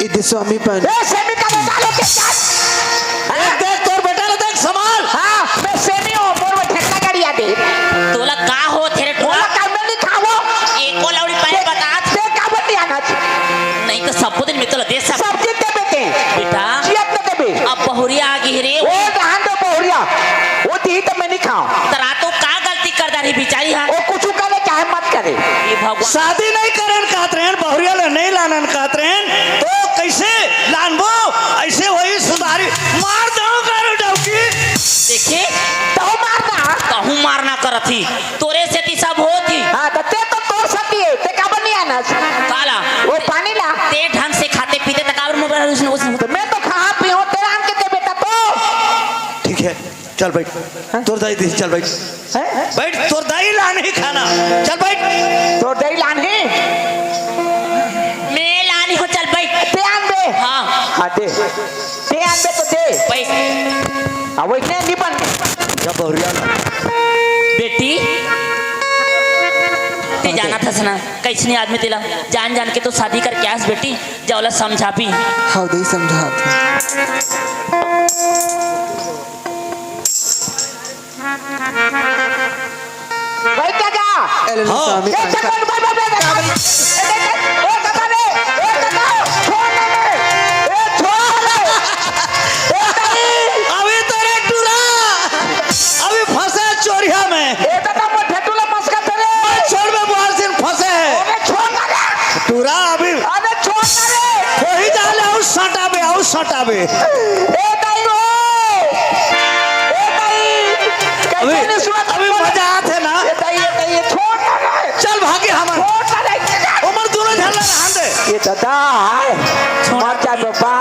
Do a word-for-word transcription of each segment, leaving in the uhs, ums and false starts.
दे स्वामी पानी। ए, सेमी का बेटा लोग के साथ। देख, देख, तोर बेटा ला देख, संभाल। हाँ, मैं सेमी हूँ, मोर में ठेकला गाड़ी आ दे। तोला का होत हे रे टूरा? तोला का मैं नहीं खावो। एको लौड़ी पाए ते, बतात। ते का बन नहीं आना। नहीं तो सबो दिन में तोला दे सब। सब दिन दे बेटे। बेटा। जियत न देबे। अब बहुरिया आ गई रे। ओ, रहन दो बहुरिया। वो दी तो मैं नहीं खाऊं। तरा तो का गलती कर डारी बिचारी हा? वो कुछ करे चाहे मत करे। ये भगवान। शादी नहीं करन कहत रहन, बहुरिया ला नहीं लानन कहत रहन, तो कैसे लानबो? ऐसे वही सुधारी मार दो गारू डौकी। देखे? तहु मारना। तहु मारना करत ही। तोरे सेती सब होत ही। हाँ, तो ते तो तोर सेती हे, ते काबर नहीं आना? काला? वो पानी ला। ते ढंग से खाते पीते त काबर मोबाइल उसने, उसने तो मैं तो खा पी हूँ, तेरा आन के दे बेटा तो। ठीक है, चल बैठ। हाँ? तोर दाई दी, चल बैठ। हैं? बैठ, तोर दाई लान ही खाना। चल बैठ। तोर दाई लान ही? मैं लानी हूँ, चल बैठ। ते आन दे। हाँ। हाँ, दे। ते आन दे तो दे। बैठ। हाँ, वैसे नहीं बन। जा बहुरिया ला। बेटी, ते हाँ, जानत हस ना, कैसनी आदमी तेला जान जान के तो शादी करके आस बेटी, जा ओला समझा भी। हाँ, दे समझात हूँ। बैठ जा। ए, ले लो, हाँ। स्वामी ए, पानी। चल, बैठ, बैठ, बैठ, बैठ। ए, ए, ए, ओ दादा रे, ओ दादा, छोड़ ना रे। ए, छोड़ ना रे। ए, नहीं। अभी तो रे टूरा, अभी फंसा चोरिया में। ए, दादा, मोर भेटू ला मस्का थे रे। मैं छोड़ में बुआर सिंह फंसे है। अबे, छोड़ ना रे। टूरा अभी। अबे, छोड़ ना रे। वही डाले, आउ सटाबे, आउ सटाबे। ए, दाई रो। ए, दाई। अभी, कैसे नहीं सुना? अभी मजा आत हे ना? ये दाई, ये दाई, ये छोड़ ना रे। चल भागे हमर। छोड़ ना रे। उमर दोनों झल्ला रहन दे। ये दादा, हाय। छोड़। मर जा बाबा।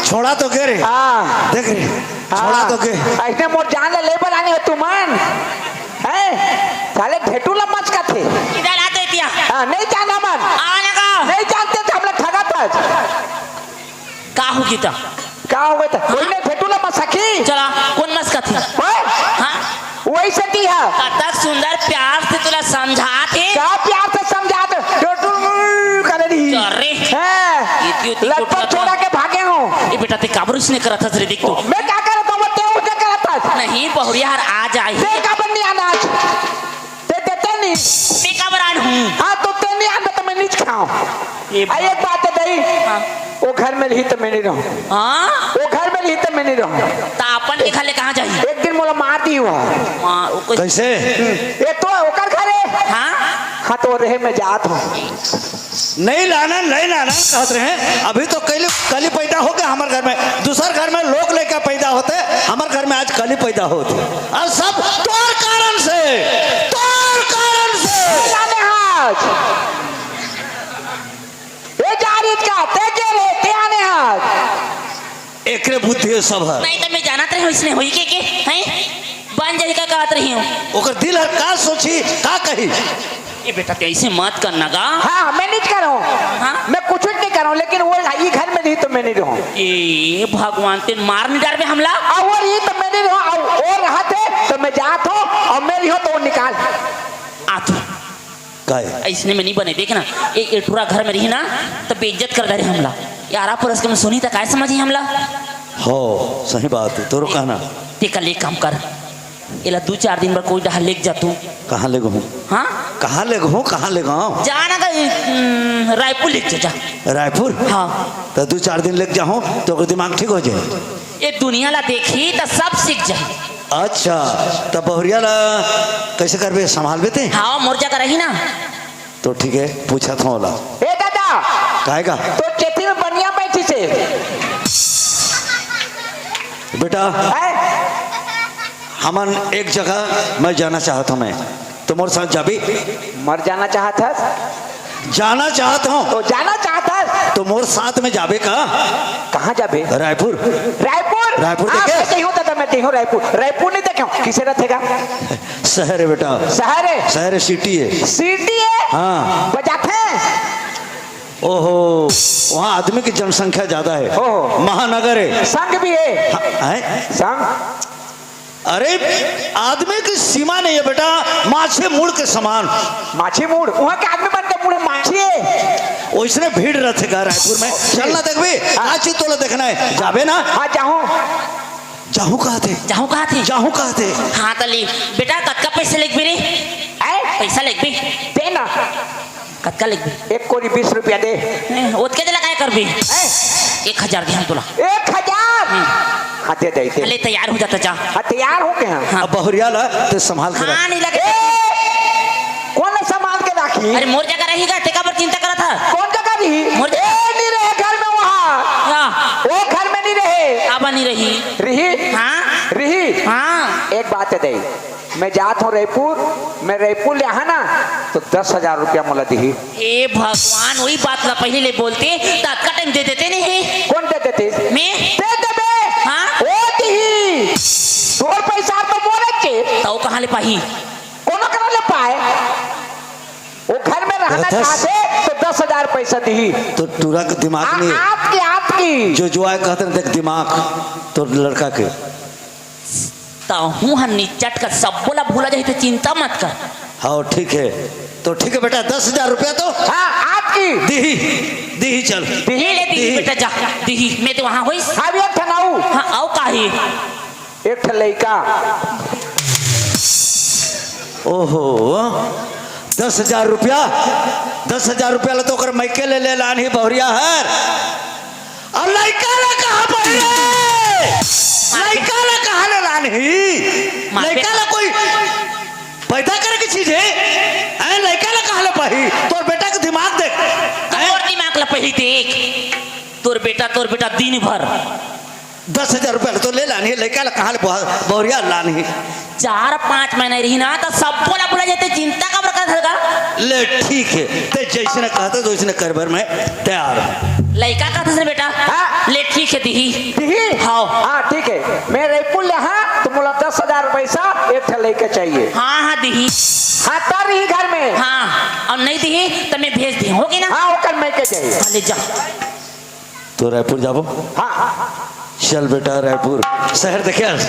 छोड़ा तो के रे? हाँ। देख रे, हाँ। छोड़ा तो के? ऐसने मोर जान ले लेबर आने हो तुमन। हैं? साले भेटू ला मच का थे। इधर आ तो इतिया। हाँ, नहीं जाना मन। आने का। नहीं जानते थे हम लोग ठगा था। का हो गीता? का हो गया था? हाँ? कोई नहीं भेटू ला मसाखी? चला, कौन मस्का थी? ओए? हाँ? वही सती है। कतक सुंदर प्यार से तुला समझात हे। का प्यार से समझात हे? टुटुर करे रही। अरे। हैं? इतनी, इतनी लटपट टुटुर छोड़ा के भागे हूँ। ए बेटा, ते काबर उसने करत हस रे, देख तो। मैं का करत हूँ, वो ते उसने करत हस। नहीं, बहुरिया हर आ जाए। ते काबर नहीं आना आज? ते देते नहीं। ते काबर आन हूँ? हाँ, तो ते नहीं आन, तो मैं नहीं खाऊँ। ए आ, एक बात है दाई, हाँ। वो घर में रही तो मैं नहीं रहूँ। हाँ? वो घर में रही तो मैं नहीं रहूँ। त अपन के घर ले कहाँ जाही? एक दिन मोला मार दी हुआ। माँ, वो कोई कैसे? ये तो ओकर घर है। हाँ? हाँ, तो रहे मैं जात हूँ। नहीं लाना, नहीं लाना कहत रहे। अभी तो कली, कली पैदा हो गया हमारे घर में, दूसर घर में लोग लेके पैदा होते, हमारे घर में आज कली पैदा होते। और सब तोर कारण से, तोर कारण से। जाने हाथ। ए जारित का, ते के रे, ते आने हाथ। एकरे बुद्धि सब है। नहीं तो मैं जानत रहे हूँ इसने होई के, के, हैं? बन जाही का कहत रही हूँ। ओकर दिल हर का सोची, का कही? ए बेटा, ते ऐसे मत करना गा। हाँ, मैं नहीं करूँ। हाँ? मैं कुछ नहीं करूँ, लेकिन वो ये घर में रही तो मैं नहीं रहूँ। ए भगवान, ते मार नहीं डारबे हमला? और वो रही तो मैं नहीं रहूँ, और वो रहा थे तो मैं जात हूँ, और मैं रही हूँ तो वो निकाल। आ तू। काय? ऐसने में नहीं बने, देख ना, ए, ए टूरा घर में रही ना, तो बेइज्जत कर डारे हमला। यारा परस के मैं सुनी तो काय समझी हमला? हो, सही बात है, तोरो कहना। ते कल एक काम कर, एला दू चार दिन बर कोई डहार लेके जा तू। कहाँ लेगहूँ? हाँ? कहाँ लेगहूँ, कहाँ लेगहूँ? जा ना का, उम, रायपुर लेके जा, जा। रायपुर? हाँ। तो दू चार दिन लेके जाहूँ, तो ओकर दिमाग ठीक हो जाए। ये दुनिया ला देखी तो सब सीख जाए। अच्छा, तब बहुरिया ला कैसे करबे, संभालबे ते? हाँ, मोर जगह रही ना। तो ठीक है, पूछत हूँ ओला। ए दादा, काहे का? तो चेती में बनिया बैठी से। बेटा, हैं? हमन एक जगह मैं जाना चाहत हूँ मैं, तो मोर साथ जाबे? मर जाना चाहत हस? जाना चाहत हूँ। तो जाना चाहत हस? तो मोर साथ में जाबे का? कहाँ जाबे? रायपुर। रायपुर? रायपुर हाँ, देखे? मैं कहीं होता था, मैं कहीं हूँ रायपुर। रायपुर नहीं देखे हूँ, किसे रहते का? शहर है बेटा। शहर है? शहर है, सिटी है। सिटी है? हाँ। बजाते हैं? ओहो, वहाँ आदमी की जनसंख्या ज्यादा है। ओहो। महानगर है। संघ भी है? हाँ, है? संघ? अरे, आदमी के सीमा नहीं है बेटा, माछी मूड़ के समान। माछी मूड़? उहाँ के आदमी मन के मूड़ माछी हे। ओइसने भीड़ रहिथे का रायपुर में? चल ना देखबे, हाँ। का चीज तोला देखना हे, जाबे ना। हाँ, जाहूँ। जाहूँ कहत हे। जाहूँ कहत हे। जाहूँ कहत हे। हाँ, त ले। बेटा, कतका पैसा लेगबे रे? आय? पैसा लेगबे? दे ना। कतका लेगबे? एक कोरी बीस रुपया दे। ए, ओतके दे ला काय करबे? ए? एक हजार देहूँ तोला। एक हजार? हम्म। हाँ, दे दे, दे। अले, तैयार हो जा त जा। हाँ, तैयार हो गे हँव। हाँ। अब बहुरिया ला त संभाल के रख। हाँ, नहीं लगे। ए, कोन ला संभाल के राखही? अरे, मोर जगह रही गा, तेकर बर चिंता करत हस। कोन जगह रही? मोर जगह। ए, नहीं रहे घर में वहाँ। हाँ। वो घर में नहीं रहे। काबर नहीं रही? रही? हाँ। रही? हाँ। एक बात हे दे, मैं जात हँव रईपुर, मैं रईपुर ले आहँव ना, त दस हजार रुपया मोला दिही। हे भगवान, ओही बात ला पहिली ले बोलते, त अतका टाइम दे देते नहीं हे। कोन दे देतिस? मैं। दे देबे। हाँ? ओ दिही। तोर पैसा तो मोरे के। त ओ कहाँ ले पाही? कोनो करा ले पाए? वो घर में रहना चाहथे, त दस हजार पैसा दिही। त टूरा के दिमाग नहीं हे। आपकी, आपकी। जो जुआय कहत हे, देख दिमाग तोर लड़का के। तहूँ ह निचट कर सब्बो ला भूला जाही, त चिंता मत कर। हाँ, ठीक हे। त ठीक हे बेटा, दस हजार रुपया तो। हाँ, आपकी। दिही, दिही चल। दिही? ले, ले, दिही दिही। बेटा, जा, दिही। मैं तो वहाँ होइस। हाँ, एक ठन अउ। हाँ, अउ काहे? एक ठन लइका। ओहो, दस हजार रुपया, दस हजार रुपया ला तो ओकर मइके ले, ले लानही बहुरिया हर। अउ लइका ला कहाँ पाही रे? लइका ला कहाँ ले लानही? मार लइका ला कोई पैदा करे के चीज हे? हैं, लइका ला कहाँ ले पाही? तोर बेटा के दिमाग देख। हैं? तोर दिमाग ला पहिली देख। तोर बेटा, तोर बेटा दिन भर दस हजार रुपया तो ले लानही, लइका ला कहाँ ले बहु-, बहुरिया लानही? चार पाँच महीना रही ना, त सब्बो ला भुला जाथे, चिंता काबर करत हस गा? ले, ठीक हे, तें जइसने कहत हस, ओइसने करे बर मैं तैयार हँव। लइका कहत हस ना बेटा? हाँ। ले, ठीक हे, दिही। दिही? हाँ। हाँ, ठीक हे, मैं रईपुर ले आहँव, त मोला दस हजार पैसा एक ठन लइका चाहिए। हाँ, हाँ, दिही। हाँ, त रही घर में। हाँ, अउ नहीं दिही, त मैं भेज दिही, होगे ना? हाँ, ओकर मइके जाही। हाँ, ले जा। त रईपुर जाबो? हाँ। चल बेटा, रईपुर शहर देखे हस?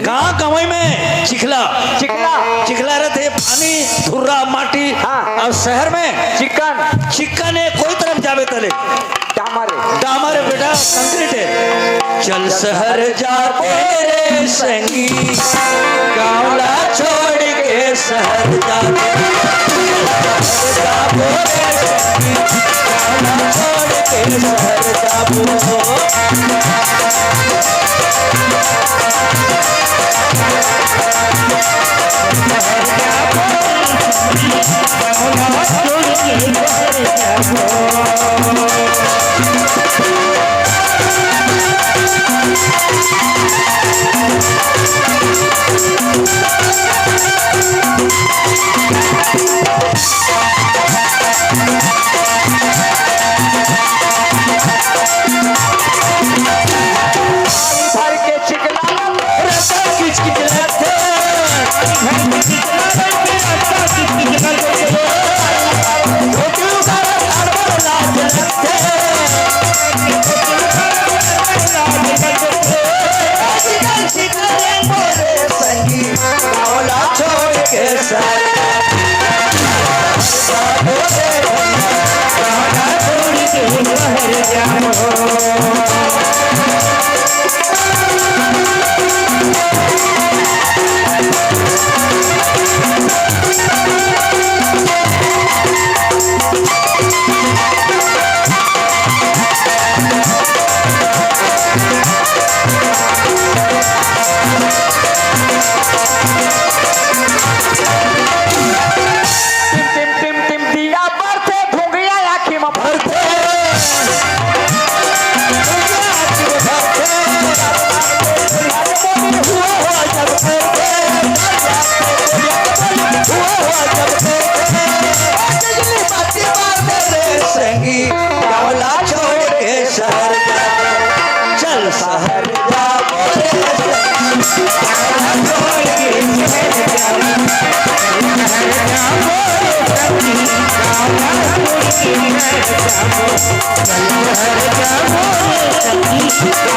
गाँव गंवई में चिखला। चिखला। चिखला रहिथे, पानी, धुर्रा, माटी। हाँ। अउ शहर में चिक्कन। चिक्कन हे, कोई तरफ जाबे तले। डामर हे। डामर हे बेटा, कंक्रीट हे। चल शहर जाबो रे संगी, गाँव ला छोड़ के शहर जाबो। शहर जाबो रे संगी, गाँव ला छोड़ के शहर जाबो। भर के चिखला, रसा किच किच लगथे। टिम, टिम, टिम, टिम, दिया बरथे, घुघुआ आँखी म भरथे। संगी, गाँव ला छोड़ के शहर जाबो। चल शहर जाबो रे संगी, गाँव ला छोड़ के शहर जाबो। शहर जाबो रे संगी, गाँव ला छोड़ के शहर जाबो। चल शहर जाबो रे संगी, बेटा,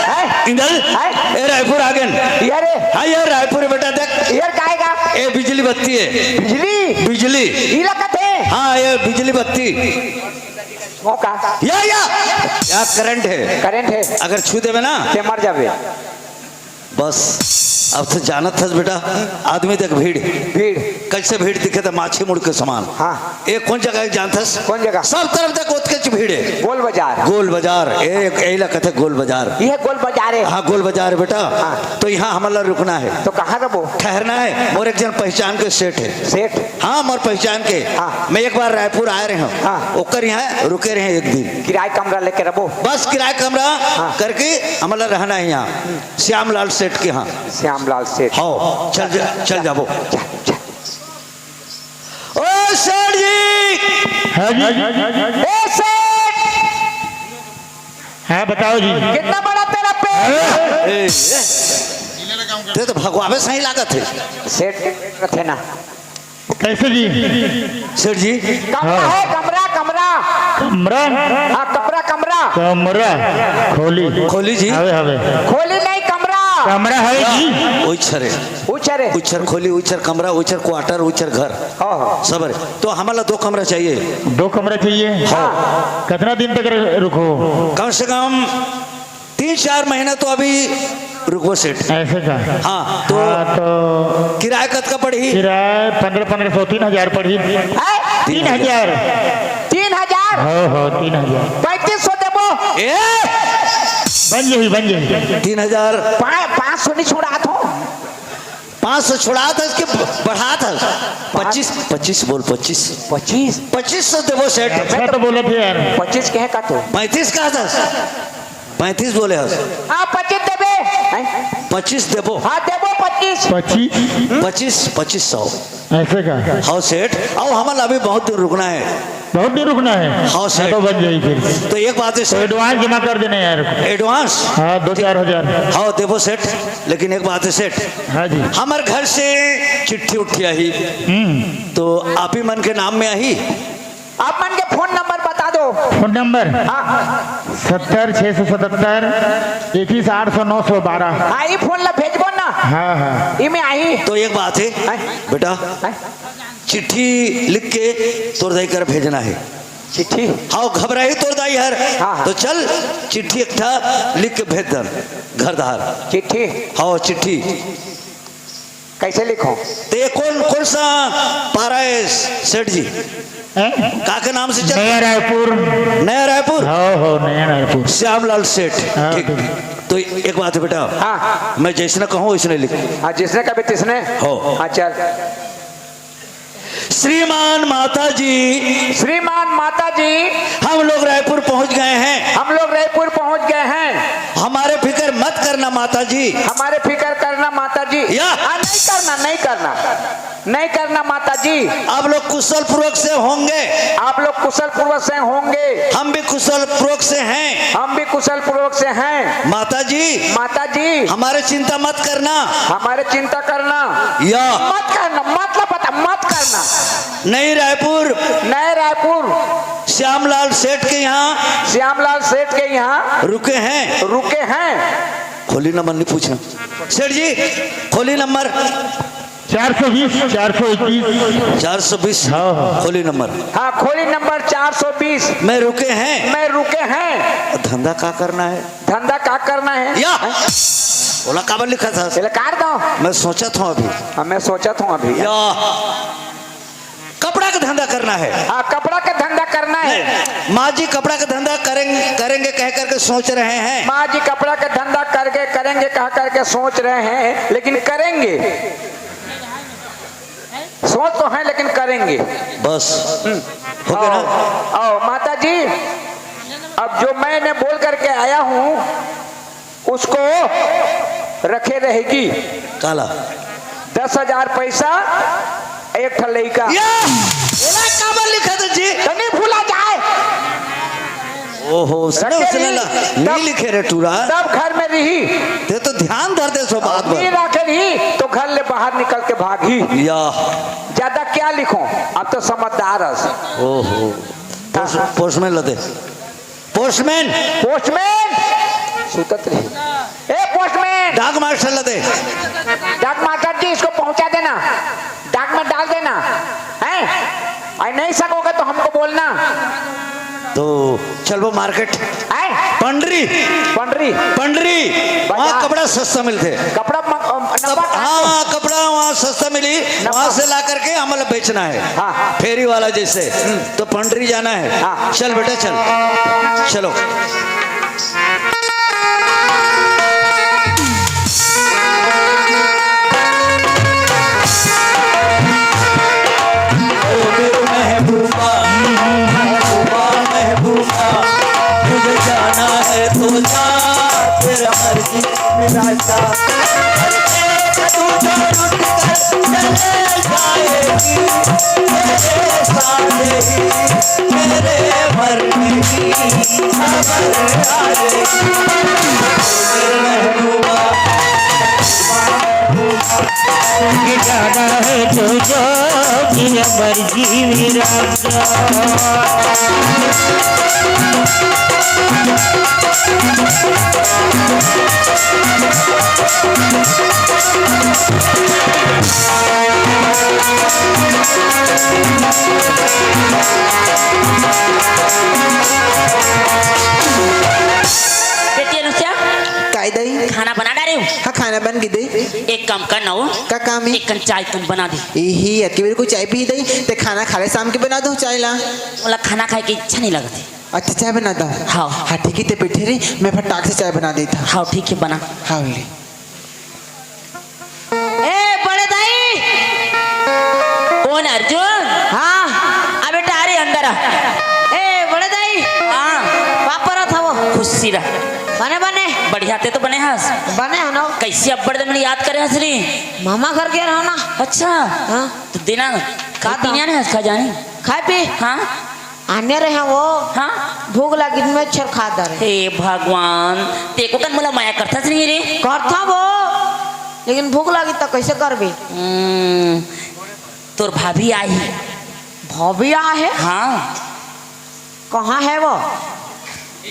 हैं? इंदल, हैं? ए रायपुर आ गेन। ये रे। हाँ, ये रायपुर है बेटा, देख। ये काय का? ए बिजली बत्ती है। बिजली? बिजली। ई लगत है। हाँ, ये बिजली बत्ती। हो का? या, या। या करंट है। करंट है। अगर छू देवे ना। ते मर जावे। बस, अब तो जानत हस बेटा, आदमी देख भीड़। भीड़। कैसे भीड़ दिखे त माछी मुड़ के समान। हाँ। ए कौन जगह जानत हस? कौन जगह? सब तरफ देख ओतकेच भीड़ है। गोल बाजार। गोल बाजार, ए, एला कथे गोल बाजार। ये गोल बाजार है। हाँ, गोल बाजार है बेटा। हाँ। तो यहाँ हमला रुकना है। तो कहाँ रबो? ठहरना है। मोर एक जन पहचान के सेठ है। सेठ? हाँ, मोर पहचान के। हाँ। मैं एक बार रायपुर आए रहे हूँ। हाँ। ओकर यहाँ रुके रहे एक दिन। किराए कमरा लेके रबो? बस किराए कमरा हाँ। करके हमला रहना है यहाँ। श्यामलाल सेठ के यहाँ। श्यामलाल सेठ। हाँ, चल जा, चल जाबो। चल, चल। ओ सेठ जी। हाँ जी। ए सेठ। हाँ, बताओ जी। कितना बड़ा तेरा पेट? ए, ए, ते तो भगवावे सही लागत है। सेठ थे ना। कैसे जी? सेठ जी। कमरा हाँ। है, कमरा, कमरा। कमरा? हाँ, कमरा, कमरा। कमरा। खोली। खोली जी। हवे, हवे। खोली नहीं, कमरा। कमरा है जी। उछरे। उछरे। उछर खोली, उछर कमरा, उछर क्वार्टर, उछर घर। हाँ, हाँ। सब है। तो हमला दो कमरा चाहिए। दो कमरा चाहिए? हाँ। कितना दिन तक रु-, रुको? कम से कम तीन चार महीना तो अभी रुकबो सेठ। ऐसे का? हाँ, तो हाँ, तो किराया कतका पड़ही? किराया पन्द्रह, पन्द्रह सौ, तीन हजार पड़ही। हैं? तीन हजार। तीन हजार? हो, हो, तीन हजार। पैंतीस सौ देबो। ए! बन जाही, बन जाही। तीन हजार। पा-, पाँच सौ नहीं छोड़ात हो। पाँच सौ छोड़ात हस कि बढ़ात हस? पच्चीस, पच्चीस बोल, पच्चीस। पच्चीस? पच्चीस सौ देबो सेठ। अच्छा तो बोलत हे यार। पच्चीस कहे का तू? पैंतीस कहा था। पैंतीस बोले हस। हाँ, पच्चीस देबे। हैं? पच्चीस देबो। हाँ, देबो पच्चीस। पच्चीस? पच्चीस, पच्चीस सौ। ऐसे का? हाँ सेठ, अउ हमला अभी बहुत दूर रुकना है। बहुत दूर रुकना है? हाँ, सेठ। हाँ, तो बन जाही फिर। तो एक बात है, तो सेठ। एडवांस जमा कर देना यार। एडवांस? हाँ, दो चार हजार। हाँ, देबो सेठ, लेकिन एक बात है सेठ। हाँ जी। हमर घर से चिट्ठी उट्ठी आही, हम्म। तो आप ही मन के नाम में आही। आप मन के फोन नंबर बता दो। Phone number? हाँ। सत्तर छः सौ सतहत्तर इक्कीस आठ सौ नौ सौ बारह। हाँ, ई फोन ला भेजबो ना। हाँ, हाँ। ई में आही। तो एक बात है, हैं? बेटा, हैं? चिट्ठी लिख के तोर दाई कर भेजना है। चिट्ठी? हाँ, घबराही तोर दाई हर। हाँ, हाँ। तो चल, चिट्ठी एक ठा लिख के भेज दन, घर धार। चिट्ठी? हाँ, चिट्ठी। कैसे लिखो? ते कौन, कौन सा पारा है सेठ जी? हैं? का के नाम से चल? नया रायपुर। नया रायपुर? हाँ, हाँ, नया रायपुर। श्यामलाल सेठ। हाँ, ठीक। ठीक। तो एक बात है बेटा, हाँ। मैं जैसने कहूँ वैसने लिख। हाँ, जिसने कभी तिसने। हो। हाँ, चल। श्रीमान माता जी। श्रीमान माता जी। हम लोग रायपुर पहुंच गए हैं। हम लोग रायपुर पहुंच गए हैं। हमारे फिक्र मत करना माता जी। हमारे फिक्र करना माता जी। या। हाँ, नहीं करना, नहीं करना। नहीं करना माता जी। आप लोग कुशल पूर्वक से होंगे। आप लोग कुशल पूर्वक से होंगे। हम भी कुशल पूर्वक से हैं। हम भी कुशल पूर्वक से हैं। माता जी। माता जी। हमारे चिंता मत करना। हमारे चिंता करना। या। मत करना, मतलब बता, मत करना। नई रायपुर। नए रायपुर। श्यामलाल सेठ के यहाँ। श्यामलाल सेठ के यहाँ। रुके हैं। रुके हैं। खोली नंबर नहीं पूछना। सेठ जी, खोली नंबर। चार सौ बीस, चार सौ इक्कीस। चार सौ बीस। हाँ, हाँ। खोली नंबर। हाँ, खोली नंबर चार सौ बीस। में रुके हैं। में रुके हैं। धंधा का करना है? धंधा का करना है? या। ओला काबर लिखा था? एला काट दो। मैं सोचत हूँ अभी। हाँ, मैं सोचत हूँ अभी। या। कपड़ा का धंधा करना है। हाँ, कपड़ा का धंधा करना है। माँ जी कपड़ा का धंधा करेंगे, करेंगे कह करके सोच रहे हैं। माँ जी कपड़ा का धंधा करके करेंगे कह करके सोच रहे हैं, लेकिन करेंगे। सोच तो है, लेकिन करेंगे। बस। हम्म। हो गया ना? आओ, आओ, माता जी, अब जो मैंने बोल करके आया हूँ, उसको रखे रहेगी। काला? दस हजार पैसा, एक ठा लइका। या! एला काबर लिखत हस जी? तनी भूला जाए। ओहो, सुने, रखे सुने रही, ला, तब, नहीं लिखे रे टूरा। तब घर में रही। ते तो ध्यान धर दे सो बात नहीं पर। रखे रही, तो घर ले बाहर निकल के भागी। या। ज्यादा क्या लिखो, अब तो समझदार हस। ओहो। पोस्ट-, पोस्टमैन ला दे। पोस्टमैन। पोस्टमैन। सुतत रही। ए, पोस्टमैन। डाक मास्टर ला दे। डाक मास्टर जी, इसको पहुंचा देना, डाक में डाल देना, हैं? और नहीं सकोगे तो हमको बोलना। तो चल वो मार्केट। हैं? पंडरी। पंडरी। पंडरी। बाजार। वहाँ कपड़ा सस्ता मिलथे। कपड़ा म-, अ, नब्बा कहाँ? हाँ, कपड़ा वहाँ सस्ता मिली, नब्बा। वहाँ से ला करके हमला बेचना है। हाँ। फेरी वाला जैसे। हम्म। तो पंडरी जाना है। हाँ। चल बेटा, चल। चलो। ओ मेरे महबूबा, महबूबा, महबूबा, मुझे जाना है तो जा, तेरा मर्जी मेरा जा। तू जो रुक कर चले जाएगी, मेरे साथ ही, मेरे मरने की खबर आएगी। महबूबा। जाना है तो जा, मेरा मर्जी मेरा जा। बेटी अनुसुईया, काय दाई? खाना बना डारे हो? हाँ, खाना बन गे दाई। एक काम करना हो, का काम है? एक कन चाय तुम बना दे। इही, अतकी बेर को चाय पी दाई? ते खाना खा ले, शाम के बना दो चाय ला। मोला खाना खाए के इच्छा नहीं लगत हे। अच्छा, चाय बना दो। हाँ। हाँ, ठीक है, ते बैठे रही, मैं फटाक से चाय बना देता। हाँ, ठीक है, बना। हाँ, ले। ए, बड़े दाई। कौन अर्जुन? हाँ। अबे टारे अंदर आ। ए, बड़े दाई। हाँ। पापा रहा था वो। खुशी रह। बने, बने। बढ़िया, ते तो बने हस। बने हन। कैसे अब्बड़ दिन में याद करे हस रे? मामा घर गे रहा ना। अच्छा। हाँ। तो देना। का खाए पीने था? आने हस, खा जाने। खाए पी? हाँ। आने रहे वो। हाँ। भूख लागिस, मैं छर खा दे रहे। हे भगवान, ते को कन मोला मया करथस नहीं रे? करथा वो, लेकिन भूख लागिस त कैसे करबे? हम्म, तोर भाभी आई। भाभी आ है? हाँ। कहाँ है वो?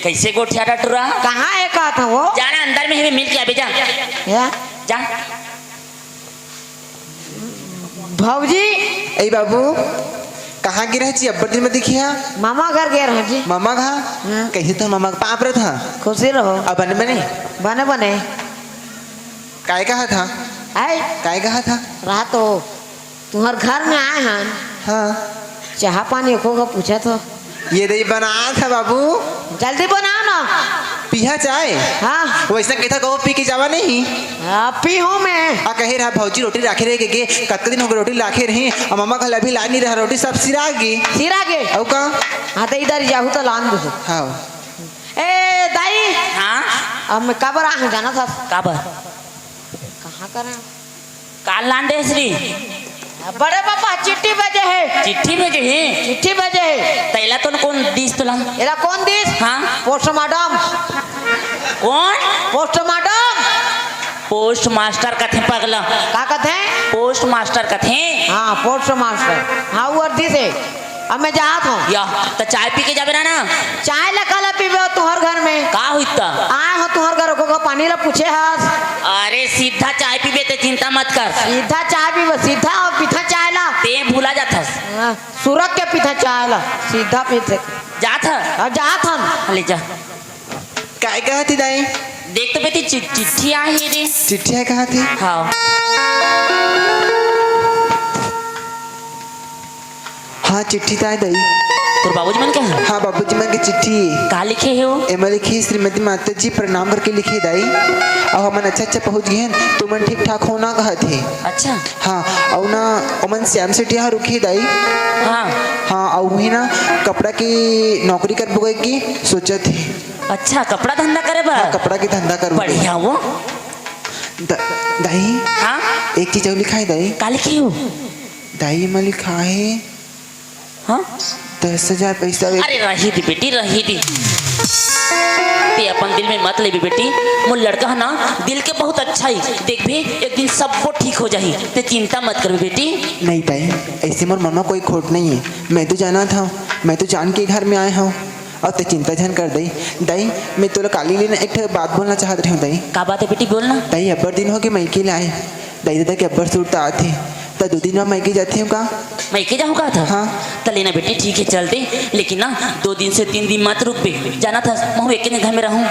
कैसे गोठिया टटुरा? कहाँ है कहत हे वो? जाना अंदर में ही मिल के आबे जा। या? जा। भौजी। ए बाबू, कहाँ गे रहे जी? अब्बड़ दिन में दिखिया। मामा घर गे रहे जी। मामा घर? हाँ। कैसे तो मामा का पाप रहा था? खुशी रहो। अब बने बने? बने बने। काय कहा था? आय? काय कहा था? रहा तो तुम्हर घर में आए हन। हाँ। चाहा पानी एको का पूछा तो। ये दे बना था बाबू। जल्दी बनाओ ना। पिहा चाय? हाँ। वैसा कहता कहो पी के जावा नहीं। हाँ, पी हूँ मैं। आ कहे रहा भौजी रोटी राखे रहे के, के कतका दिन हो गए रोटी राखे रही, आ मामा घर अभी ला नहीं रहा रोटी, सब सिरा गे। सिरा गे? अउ का? हाँ, तो इधर जाहू तो लान दो। हाँ। ए दाई। हाँ? अब मैं काबर आ हूँ जाना था। काबर? कहाँ करा? काल लान दे श्री। बड़े पापा चिट्ठी भेजे हे। चिट्ठी भेजे हे? चिट्ठी भेजे हे। तैला तो कौन दिस तुला? एला कौन दिस? हाँ। पोस्टमार्टम। कौन? पोस्टमार्टम। पोस्ट मास्टर कथे पगला। का कथे? पोस्ट मास्टर कथे। हाँ, पोस्ट मास्टर। हाँ, वो दिस हे। अब मैं जात हूँ। या, त चाय पी के जाबे ना, ना? चाय ला काला पीबे हो तुहर घर में? का होई त? आए हो तुहर घर को, को पानी ला पूछे हस। अरे सीधा चाय पीबे ते चिंता मत कर। सीधा चाय पीबे, सीधा और पीथा चाय ला। ते भूला जाथस। हाँ, सुरक के पीथा चाय ला, सीधा पीथे। जात ह? अब जात हन। ले जा। काय कहत ही दाई? देख तो बेटी, चि-, चिट्ठी आए हे रे। चिट्ठी आए कहत ही? हाँ। हाँ, चिट्ठी तो आए दाई। तोर बाबूजी मन के ह? हाँ, बाबूजी मन के चिट्ठी हे। का लिखे हे वो? एमा लिखे, "श्रीमती माता जी प्रणाम" करके लिखे दाई। अउ हमन अच्छा अच्छा पहुँच गए हन, तुमन ठीक ठाक हो ना कहत हे। अच्छा। हाँ, अउ ना ओमन श्याम सेठिया ह रुखे दाई। हाँ। हाँ, अउ उही ना कपड़ा के नौकरी करबो कहिके सोचत हे। अच्छा, कपड़ा धंधा करे बर? हाँ, कपड़ा के धंधा करबो। बढ़िया वो। द-, दाई, हाँ? एक चीज अउ लिखा हे दाई। का लिखे हो? दाई, एमा लिखा हे, हाँ? दस हजार पैसा। अरे, रही दी बेटी, रही दी। ते अपन दिल में मत लेबे बेटी, मोर लड़का ह ना दिल के बहुत अच्छा ही। देखबे, एक दिन सब वो ठीक हो जाही, ते चिंता मत करबे बेटी। नहीं दाई, ऐसे मोर मन में कोई खोट नहीं है। मैं तो जानत हँव, मैं तो जान के घर में आए हँव। अउ ते चिंता झन कर दाई। दाई, मैं तोला काली ले ना एक ठो बात बोलना चाहत रहेंव दाई। का बात है बेटी, बोलना। दाई, अब्बड़ दिन हो गे मइके ले आए। दाई ददा के अब्बड़ सुरता आथे, त दू दिन म मइके जाथे का? मइके जाहूँ का था? हाँ। त लेना बेटी, ठीक है, चल दे, लेकिन ना दो दिन से तीन दिन मत रुकबे, जानत हस महूँ एके घर में रहूँ।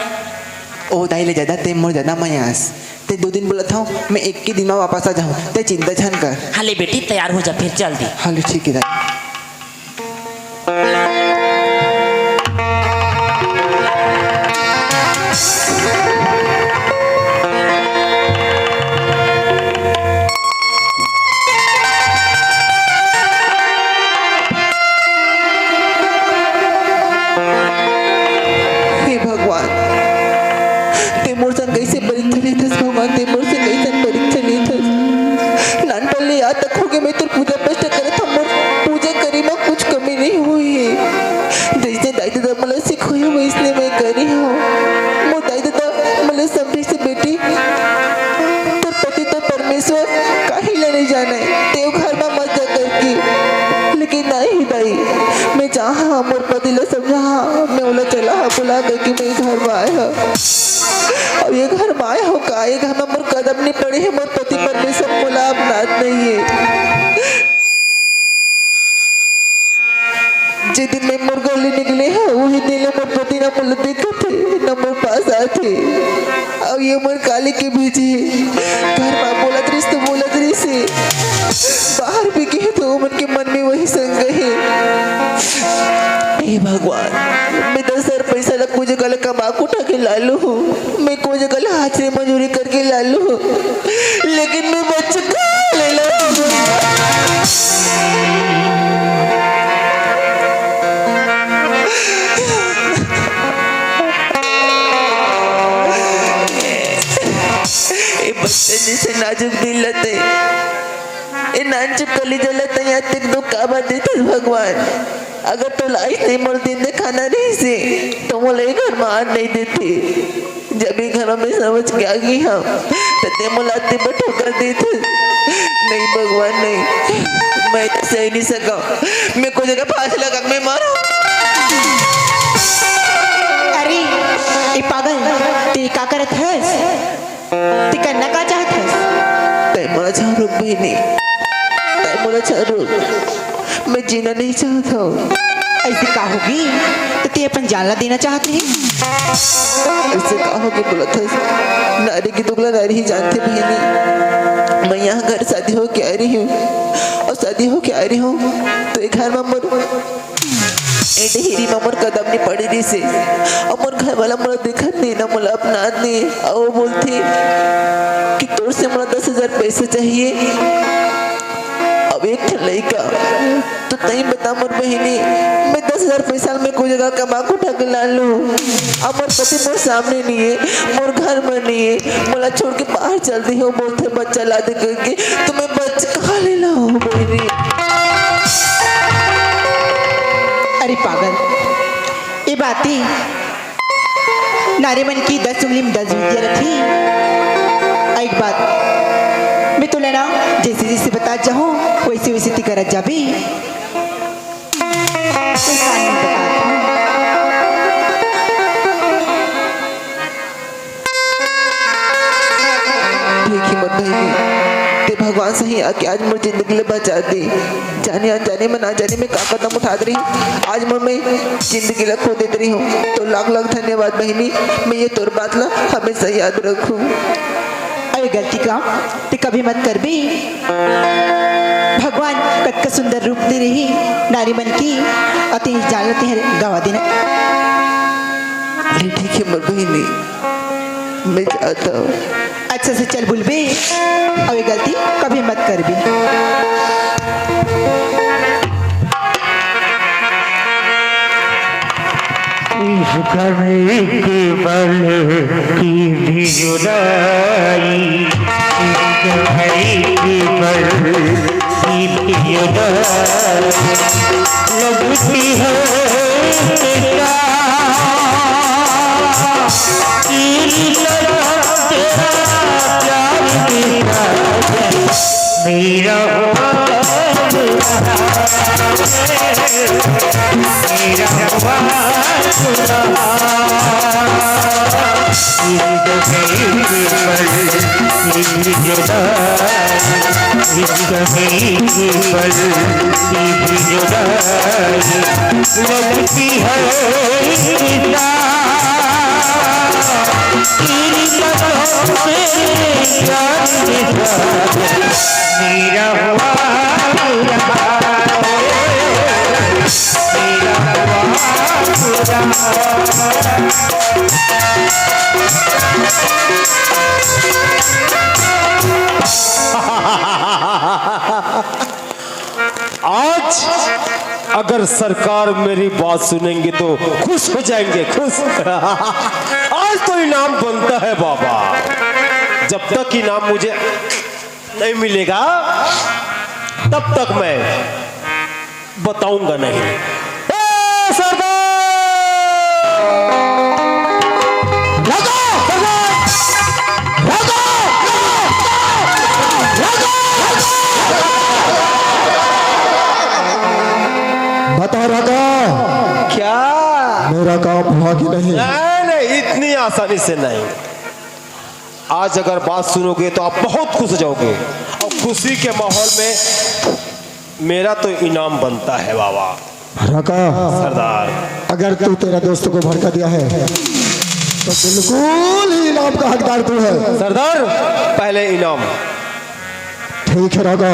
ओ दाई ले जादा, ते मोर जादा मयास। ते दू दिन बोलत हँव, मैं एके दिन म वापस आ जाहूँ, ते चिंता झन कर। हाँ ले बेटी, तैयार हो जा, फिर चल दे। हाँ ले, ठीक है दाई। हे भगवान, ते मोर संग कइसे परीक्षा लेथस भगवान, ते मोर से कइसन परीक्षा लेथस। नानपन ले आज तक होगे मैं तोर पूजा पाठ करत हँव, मोर पूजा करे म कुछ कमी नहीं होई हे। जइसे दाई ददा मोला सिखोए हे, वइसने मैं करे हँव। मोर दाई ददा मोला समझाइस हे, बेटी, तोर पति तो परमेश्वर काहे ला नहीं जाने, ते ओ घर म मत जा करके। लेकिन नहीं दाई, मैं जाहूँ मोर पति ला समझाहूँ, मैं ओला चलाहूँ बुला करके, मैं घर म आए हँव। अउ ये घर म आए हँव का, ये घर म मोर कदम नहीं पड़े हे, मोर पति परमेश्वर मोला अपनात नहीं हे। जे दिन मैं मोर घर ले निकले हँव, उही दिन ले मोर पति ना मोला देखत हे, ना मोर पास आत हे। अउ ये मोर काली के भेजे हे। घर म बोलत रहिस त बोलत रहिस हे, बाहर भी कहे त ओमन के मन में वही संग हे। हे भगवान, मैं दस हजार पैसा ला कोई जगह ले कमा के उठा के ला लूँ हूँ, मैं कोई जगह ले हाजिरी मजूरी करके ला लूँ हूँ, लेकिन मैं बच्चा कहाँ ले लाऊँ? ए बच्चा जइसे नाजुक दिल ला तैं, ए नानचुक कलीजा ला तैं अतेक दुख काबर देथस भगवान? अगर तोला अइसने मोर दिन देखाना रहिसे, त मोला ए घर म आन नहीं देते। जब ए घर म मैं समझ के आ गे हँव, त तैं मोला अतेक बड़ ठोकर देथस। नहीं भगवान, नहीं, मैं तो सह नहीं सकँव। मैं कोई जगह फांसी लगा के मैं मरहूँ। अरे, ए पागल, तैं का करत हस? तैं करना का चाहत हस? तैं मोला छोड़ रोक बहिनी, तैं मोला छोड़ रोक। मैं जीना नहीं चाहत हँव। अइसे का होगे? त तैं अपन जान ला देना चाहत हे? अइसे का होगे बोलत हस? नारी के दुख ला नारी ही जानथे बहिनी। मैं यहाँ घर शादी होके आए रहे हँव, अउ शादी होके आए रहे हँव त ए घर म मोर ए डेहरी म मोर कदम नहीं पड़े रहिसे। अउ मोर घर वाला मोला देखत नहीं ना, मोला अपनात नहीं। अउ वो बोलथे कि तोर से मोला दस हजार पैसा चाहिए। अब एक ठन लइका, त तहीं बता मोर बहिनी, मैं दस हजार पैसा ल मैं कोई जगह कमा के उठा के ला लूँ? अब मोर पति मोर सामने नहीं हे, मोर घर म नहीं हे, मोला छोड़ के बाहर चल दिहे, बोलथे बच्चा ला दे करके, त मैं बच्चा कहाँ ले लाऊँ बहिनी? अरे पागल, ए बात ही नारी मन के दस उंगली म दस बिद्या रथे। अउ एक बात, मैं तोला ना जइसे जइसे बतात जाहूँ, वइसे वइसे तैं करत जाबे। ठीक हे मोर बहिनी, तैं भगवान सही आके आज मोर जिंदगी ला बचा दे। जाने अनजाने में, ना जाने में का कदम उठात रहिस, आज मोर मैं जिंदगी ला खो देत रहिस हूँ। त लाख लाख धन्यवाद बहिनी, मैं ये तोर बात ला हमेशा याद रखहूँ। अरे गलती का तैं कभी मत करबे। भगवान कतका सुंदर रूप दे रहे नारी मन के, अउ तैं जान ला तैं गवा देना। अरे ठीक हे मोर बहिनी, मैं जात हूँ। अच्छा से चल बोलबे, अउ ये गलती कभी मत करबे। इस घर में एक पल की भी जुदाई, इस घर में एक पल की भी जुदाई लगती है क्या? मेरा ख्वाब रहा है, मेरा ख्वाब रहा। इश्क है एक पल की जुदाई, इश्क है एक पल की जुदाई, लगती है एक निगाह। आज अगर सरकार मेरी बात सुनेंगे तो खुश हो जाएंगे, खुश। आज तो इनाम बनता है बाबा। जब तक इनाम मुझे नहीं मिलेगा, तब तक मैं बताऊंगा नहीं। ए सरदार! राघव! सरदार! राघव! राघव! बता राघव, क्या? मेरा काम हुआ कि नहीं? नहीं, नहीं, इतनी आसानी से नहीं। आज अगर बात सुनोगे तो आप बहुत खुश हो जाओगे, और खुशी के माहौल में मेरा तो इनाम बनता है बाबा। राघव, सरदार। अगर तू तेरा दोस्त को भड़का दिया है तो बिल्कुल ही इनाम का हकदार तू है। सरदार, पहले इनाम। ठीक है राघव।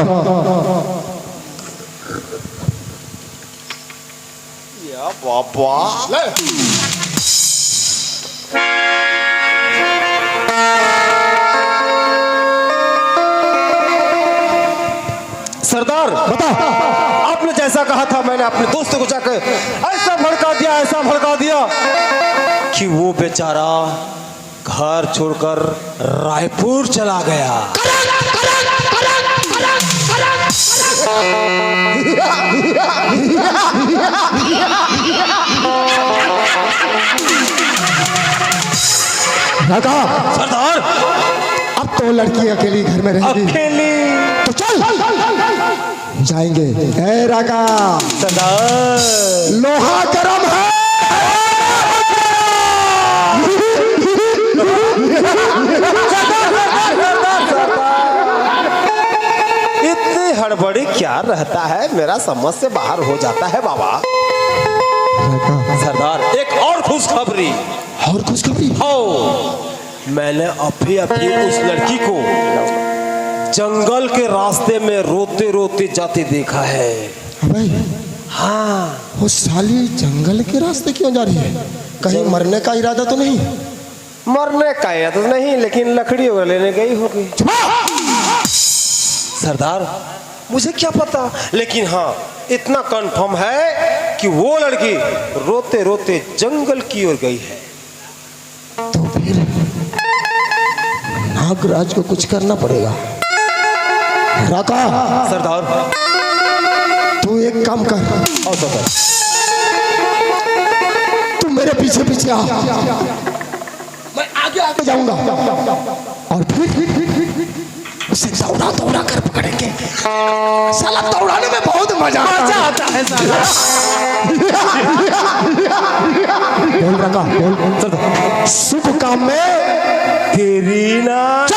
या बाबा। ले। सरदार, बता। आपने जैसा कहा था, मैंने अपने दोस्तों को जाकर ऐसा भड़का दिया, ऐसा भड़का दिया कि वो बेचारा घर छोड़कर रायपुर चला गया। राघव, सरदार। अब तो लड़की अकेली घर में रहेगी। अकेली? तो चल, जाएंगे। ए राघव, सरदार। लोहा गरम है। इतनी हड़बड़ी क्या रहता है, मेरा समझ से बाहर हो जाता है बाबा। राघव। सरदार, एक और खुशखबरी। और खुशखबरी? हो, मैंने अभी अभी उस लड़की को जंगल के रास्ते में रोते रोते जाते देखा है। अबे, हाँ। वो साली जंगल के रास्ते क्यों जा रही है? कहीं जंग- मरने का इरादा तो नहीं? मरने का इरादा तो नहीं, लेकिन लकड़ी वगैरह लेने गई होगी। चुप! सरदार, मुझे क्या पता, लेकिन हाँ, इतना कंफर्म है कि वो लड़की रोते रोते जंगल की ओर गई है। तो फिर नागराज को कुछ करना पड़ेगा। राघव, सरदार। तू एक काम कर। हाँ, सरदार। तू मेरे पीछे पीछे आ, मैं आगे आगे जाऊंगा और फिर उसे दौड़ा दौड़ा कर पकड़ेंगे। साला, दौड़ाने में बहुत मजा आता है। मजा आता है साला। बोल राघव, बोल, बोल, चल। शुभ काम में देरी ना। चल।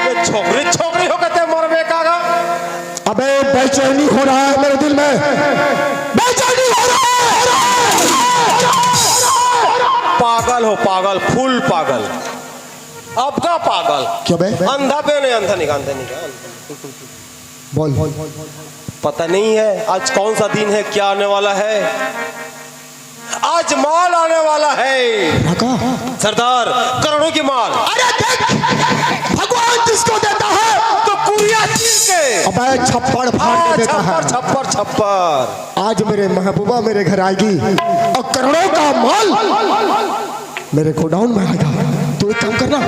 ये छोकरी, छोकरी हो कहते मर में कागा। अबे, बेचैनी हो रहा है मेरे दिल में, बेचैनी हो रहा है। पागल हो, पागल, फुल पागल। आपका पागल। क्या बे? अंधा बे नहीं, अंधा निकाल, अंधा निकाल। बोल। पता नहीं है आज कौन सा दिन है, क्या आने वाला है। आज माल आने वाला है। राघव। सरदार, करोड़ों की माल। अरे देख, भगवान जिसको देता है तो कुरिया चीर के। अबे, छप्पड़ फाड़ के हाँ, देता है। छप्पड़, छप्पड़, छप्पड़। आज मेरे महबूबा मेरे घर आएगी और करोड़ों का माल मेरे गोडाउन में आएगा। तू एक काम करना,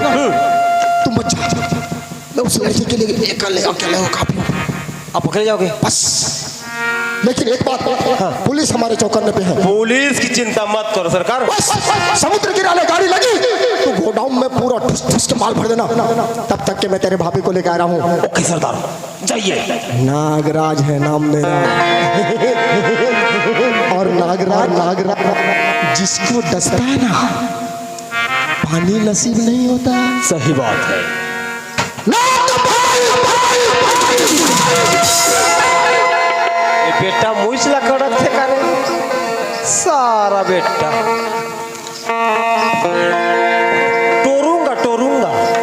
तू मत जा। मैं उस लड़की के लिए एक कर ले, अकेले हो काफी। आप पकड़े जाओगे? बस। लेकिन एक बात, हाँ। पुलिस हमारे चौकन्ने पे है। पुलिस की चिंता मत करो सरकार। बस, समुद्र किनारे गाड़ी लगी, तू गोडाउन में पूरा ठुस ठुस के माल भर देना, तब तक के मैं तेरे भाभी को लेके आ रहा हूँ। ओके सरदार, जाइए। नागराज है नाम मेरा। और नागराज, नागराज जिसको डसता है ना, पानी नसीब नहीं होता। सही बात है। ना तो भाई, भाई, भाई, भाई। ये बेटा मुझ ला कड़क थे करे। सारा बेटा। टोरूंगा, टोरूंगा।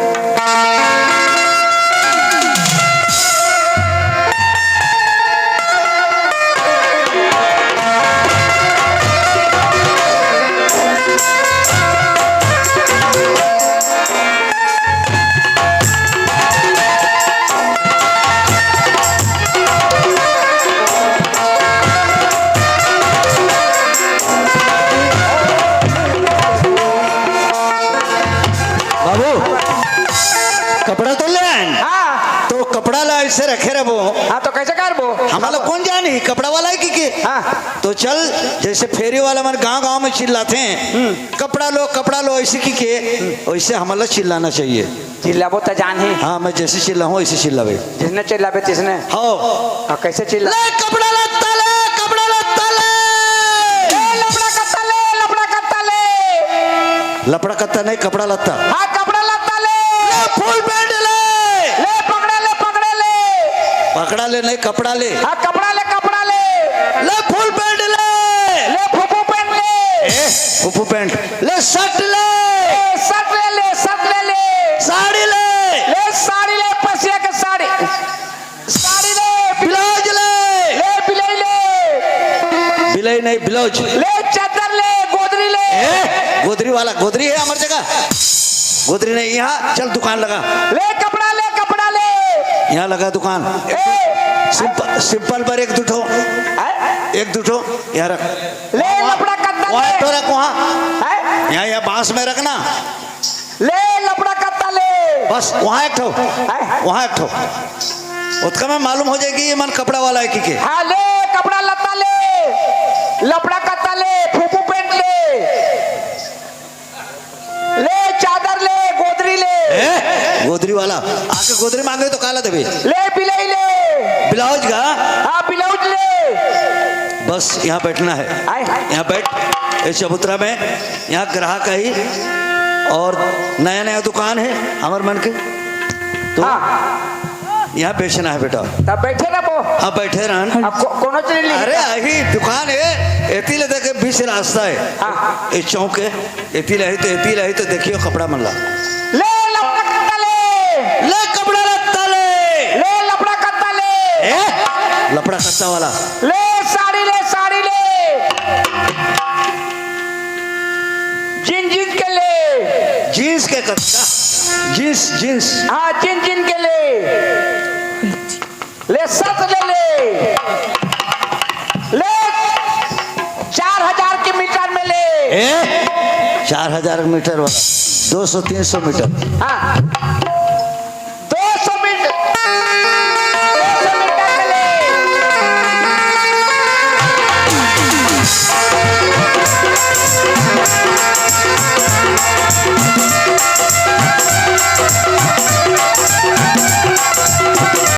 बाबू, कपड़ा तो ले आए। हाँ। तो कपड़ा ला ऐसे रखे रहबो। हाँ, तो कैसे करबो? हमला कौन जानी, कपड़ा वाला है कि के? हाँ। तो चल, जैसे फेरी वाला मन गांव-गांव में चिल्लाते हैं, "कपड़ा लो, कपड़ा लो", ऐसे कि के, वैसे हमला चिल्लाना चाहिए। चिल्लाबो त जान ही। हाँ, मैं जैसे चिल्लाहूँ, वैसे चिल्लाबे। जिसने चिल्लाबे, तिसने। हाँ। हाँ, कैसे चिल्ला? ले, कपड़ा लत्ता ले, कपड़ा लत्ता ले। ले, लपड़ा कत्ता ले, लपड़ा कत्ता ले। लपड़ा कत्ता नहीं, कपड़ा लत्ता। हाँ, कपड़ा लत्ता ले। ले, फुल पैंट ले। ले, पकड़ा ले, पकड़े ले। पकड़ा ले नहीं, कपड़ा ले। हाँ, कपड़ा ले, कपड़ा ले। ले, फुल पैंट ले। ले, फुफू पैंट ले। ए, फुफू पैंट। ले, शर्ट ले। ले, शर्ट ले, ले, शर्ट ले, ले। साड़ी ले। ले, साड़ी ले, पसिया के साड़ी। साड़ी ले, ब्लाउज ले। ले, बिलई ले। बिलई नहीं, ब्लाउज। ले, चादर ले, गोदरी ले। ए, गोदरी वाला, गोदरी है हमारी जगह। गोदरी नहीं, यहाँ चल दुकान लगा। ले, कपड़ा ले, कपड़ा ले। यहाँ लगा दुकान। ए। सिंपल, सिंपल पर एक दो ठो। हैं? एक दो ठो यहाँ रख। ले, वहाँ, लपड़ा कत्ता वहाँ ले। तो रख, वहाँ। हैं? यहाँ, यहाँ बांस में रखना। ले, लपड़ा कत्ता ले। बस, वहाँ एक ठो। हैं? वहाँ एक ठो। उतका में मालूम हो जाएगी ये मन कपड़ा वाला है कि के। हाँ, ले, कपड़ा लत्ता ले। लपड़ा कत्ता ले, फूफू पैंट ले। ले, चादर ले, गोदरी ले। ए? गोदरी वाला आके गोदरी मांगे तो काला देवे। ले, बिलई ले। ब्लाउज का? हाँ, ब्लाउज ले। बस यहाँ बैठना है। आए। यहाँ बैठ, इस चबूतरा में। यहाँ ग्राहक आई और नया नया दुकान है हमर मन के, तो हाँ। यहाँ बेचना है बेटा। तब बैठे रहबो। हाँ, बैठे रहन। अब को-, कोनो चीज नहीं अरे, लेता। यही दुकान है, एती ले देखे बीच रास्ता है। हाँ। ये चौक है, एती ले आई तो, एती ले आई तो देखियो कपड़ा मन ला। ले लपड़ा कत्ता ले। ले कपड़ा लत्ता ले। ले लपड़ा कत्ता ले। ए? लपड़ा कत्ता वाला। ले साड़ी ले, साड़ी ले। जीन, जीन के ले। जींस के कत्ता। Jeans, jeans. हाँ, जीन, जीन के ले। ले, शर्ट ले ले। ले, चार हजार के मीटर में ले। ए? चार हजार मीटर वाला, दो सौ तीन सौ मीटर। हाँ।